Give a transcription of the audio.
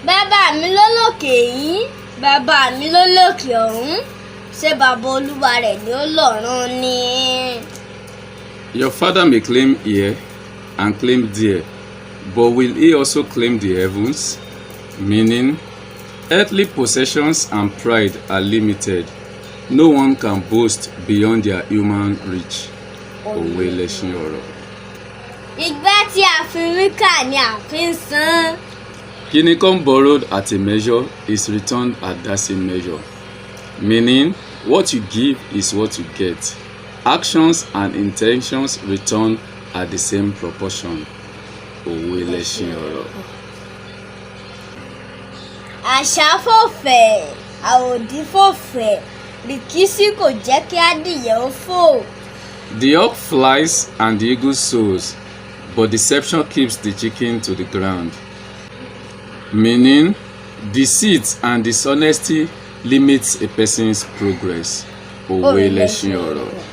Bàbá mi ló lókè yìí, bàbá mi ló lókè ọ̀hún, ṣé bàbá olúwa rẹ̀ ni ó lọ́run ni? Your father may claim here and claim there, but will he also claim the heavens? Meaning, earthly possessions and pride are limited. No one can boast beyond their human reach. Òwe lẹṣin ọ̀rọ̀. Igbá tí a fi wíkà ni a fi ń san. Guinea corn borrowed at a measure is returned at that same measure. Meaning, what you give is what you get. Actions and intentions return at the same proportion. Òwe lẹṣin ọ̀rọ̀. Àṣá fò fẹ̀, àwòdì fò fẹ̀, rìkíṣí kò jẹ́ kí adìyẹ ó fò. The hawk flies and the eagle soars, but deception keeps the chicken to the ground. Meaning, deceit and dishonesty limits a person's progress. Òwe lẹṣin ọ̀rọ̀.